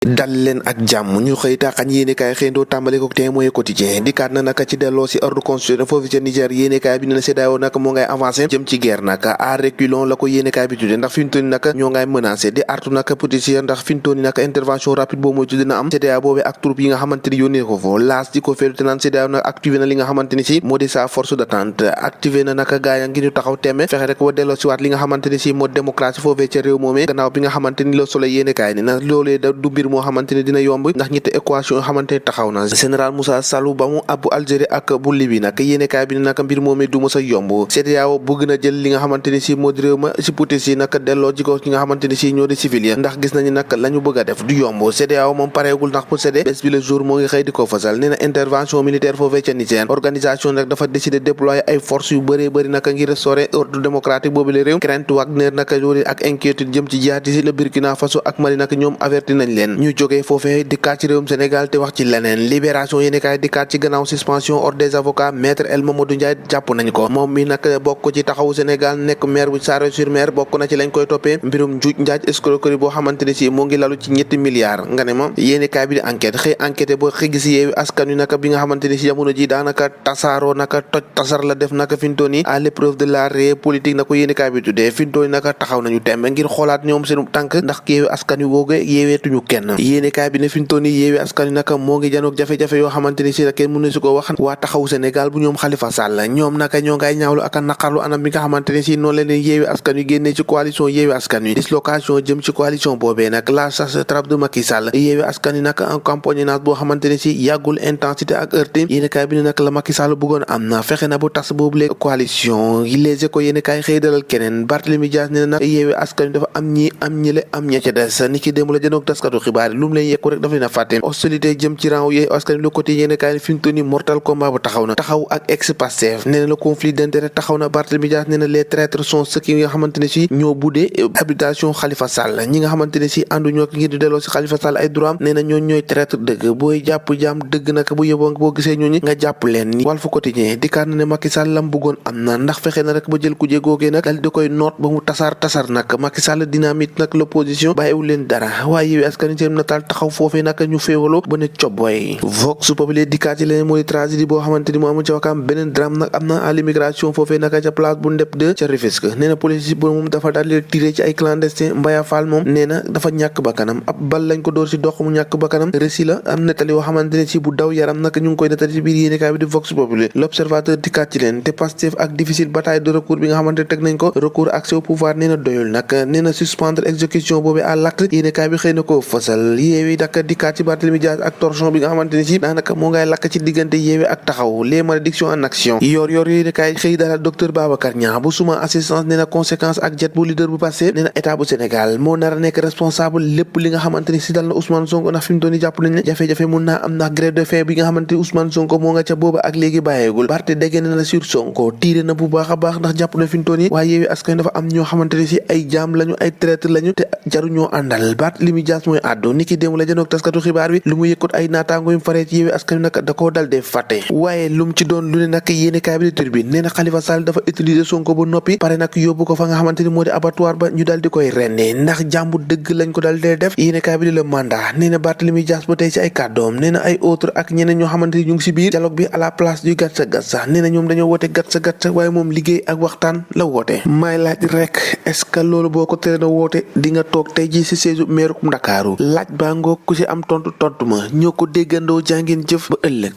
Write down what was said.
dal leen ak jàmm ñu xëy taaxañ yéenekaay xëyndoo tàmbale ko Témoin Quotidien dikkaat na naka ci delloo si ordre constitutionnel foofu ca Niger yéenekaay bi ne na CEDEAO naka moo ngay avancé jëm ci guerre naka à reculons la ko yéenekaay bi tudde ndax fi mu toll nii naka ñoo ngay menacé di artu naka politiciens ndax fi mu toll nii naka intervention rapide boobu mooy tudde na am CEDEAO boobee ak troupe yi nga xamante ni yónnee ko foofu laas di ko feelu te naan CEDEAO nag activé na li nga xamante ni si moo di sa force d'attente activé na naka gaaya ngi ñu taxaw temme fexe rek wa delloo si waat li nga xamante ni si moo démocratie foofee ca réew moomee gannaaw bi nga xamante ni la Soleil yéenekaay ni na loolee da du mbir moo xamante ni dina ndax ñetti équation yoo xamante ne taxaw na général Moussa Salou ba mu ab bu Algérie ak bu Libye nag yéenekaay bi ne nag mbir moomee du mës a yomb CEDEAO bëgg na jël li nga xamante ni si moo di réew ma si putis yi nag delloo ji ko ki nga xamante ni si ñoo di civil ya ndax gis nañu nag la ñu bëgg a def du yomb CEDEAO moom pareegul ndax pour cédé bés bi le jour moo ngi xëy di ko fasal nee na intervention militaire foofee ca Niger organisation nag dafa décider déployer ay forces yu bëree bëri nag ngir restaurer ordre démocratique boobu le réew crainte Wagner nag loolu ak inquiétude jëm ci jihadistes le Burkina Faso ak Mali nag ñoom averti nañ leen ñu jógee foofee di ci réewum Sénégal te wax ci leneen libération yéenekaay dikkaat ci gannaaw suspension ordre des avocats maître El Mamadou Ndiaye jàpp nañ ko moom mi nag bokk ci taxawu Sénégal nekk maire bu Saare-sur-Mer bokk na ci lañ koy toppee mbirum njuuj njaaj escroquerie boo xamante ni si moo ngi lalu ci 7 milliards nga ne ma yéenekaay bi di enquête xëy enquête ba xëy gis Yewwi Askan Wi naka bi nga xamante ni si jamono ji daanaka tasaaroo naka toj tasar la def naka fintooni à l'épreuve de la réelle politique na ko yéenekaay bi tuddee fintooni naka taxaw nañu tembe ngir xoolaat ñoom seen tànk ndax Yewwi Askan Wi wooge yeeweetuñu kenn yéenekaay bi ne fintooni Yewwi Askan Wi naka moo ngi janoog jafe-jafe yoo xamante ni si la kenn mënu si ko wax waa taxawu Sénégal bu ñoom Khalifa Sall ñoom naka ñoo ngay ñaawlu ak a naqarlu anam bi nga xamante ni si noonu leen Yewwi Askan Wi génnee ci coalition Yewwi Askan Wi dislocation jëm ci coalition boobee nag la chasse trappe de Macky Sall Yewwi Askan Wi naka en compagnonnage boo xamante ni si yàggul intensité ak heurté yéenekaay bi ne nag la Macky Sall bëggoon am na fexe na bu tas boobu le coalition Les Échos yéenekaay xëy dalal keneen Barthélémy Dias ne na nag Yewwi Askan Wi dafa am ñi am ñële am ña ca des ni ki démb la jënoog taskatu xibaar lu mu leen yekku rek dafa leen a fàtte hostilité jëm ci rang Yewwi Askan Wi le quotidien yéenekaay fi mu toll nii mortal combat ba taxaw na taxaw ak ex-Pastef nee na le conflit d'intérêt taxaw na Barthélémy Dias nee na les traîtres sont ceux qui nga xamante ne si ñoo buddee habitation Khalifa Sall ñi nga xamante ne si ànduñoo ngir di delloo si Khalifa Sall ay droit am nee na ñooñ ñooy traître dëgg booy jàpp jaam dëgg nag bu yóbboo boo gisee ñooñu nga jàpp leen Walf Quotidien dikkaat na ne Macky Sall lam bëggoon am na ndax fexe na rek ba jël ku jégoogee nag dal di koy noot ba mu tasar nag Macky Sall dynamite nag l'opposition bàyyiwul leen dara waaye Yewwi Askan Wi seen nataal taxaw foofee nag ñu féewaloo ba ne coboy Vox Populi dikkaat ci leneen moo di tragédie boo xamante ni moo amul ca Wakaam beneen drame nag am na à l'immigration foofee naka ca place bu Ndep 2 ca Rufisque nee na police bu moom dafa daal di tiré ci ay clandestin Mbaya Fall moom nee na dafa ñàkk bakkanam ab bal lañ ko door ci dox mu ñàkk bakkanam récit la am nettali yoo xamante ne si bu daw yaram nag ñu ngi koy nettali ci biir yéenekaay bi di Vox Populi l'Observateur dikkaat ci leen te Pastef ak difficile bataille de recours bi nga xamante teg nañ ko recours accès au pouvoir nee na doyul nag nee na suspendre exécution boobu à l'acte yéenekaay bi xëy na ko fësal Yewwi dak dikkaat ci Barthélémy Dias ak torchon bi nga xamante ni si daanaka moo ngay lakk ci diggante Yewwi ak taxaw les malédictions en action yor yéenekaay xëy dalal docteur Babacar Niang bu suma assistance nee na conséquence ak jet bu leader bu passé nee na état bu Sénégal moo nar a nekk responsable lépp li nga xamante ni si dal na Ousmane Sonko ndax fi mu doon jàpp nañ ne jafe-jafe mun naa am ndax grève de faim bi nga xamante ni Ousmane Sonko moo nga ca booba ak léegi bàyyeegul Barthé dégg na la sur Sonko tiire na bu baax a baax ndax jàpp na fi mu toll waaye Yewwi Askan Wi dafa am ñoo xamante ni si ay jaam lañu ay traître lañu te jaruñoo àndal Barthélémy Dias mooy àddu niki démb la jënoog taskatu xibaar wi lu mu yëkkut ay naataango yu faree ci Yewwi Askan Wi nag da koo dal dee fàtte waaye lu mu ci doon lu ne nag yéenekaay bi di Tribune nee na Khalifa Sall dafa utiliser Sonko ba noppi pare nag yóbbu ko fa nga xamante ni moo di abattoir ba ñu dal di koy renne ndax jàmbu dëgg lañ ko dal dee def yéenekaay bi di Le Mandat nee na Barthélémy Dias ba tey ci ay kàddoom nee na ay autres ak ñeneen ñoo xamante ni ñu ngi si biir dialogue bi à la place du gatsa gatsa nee na ñoom dañoo woote gatsa gatsa waaye moom liggéey ak waxtaan la woote may laaj rek est-ce que loolu boo ko tere na woote di nga toog tey ji si siège maire Ndakaaru laaj baa ngoog ku si am tontu ma ñoo ko déggandoo jàngeen jëf ba ëllëg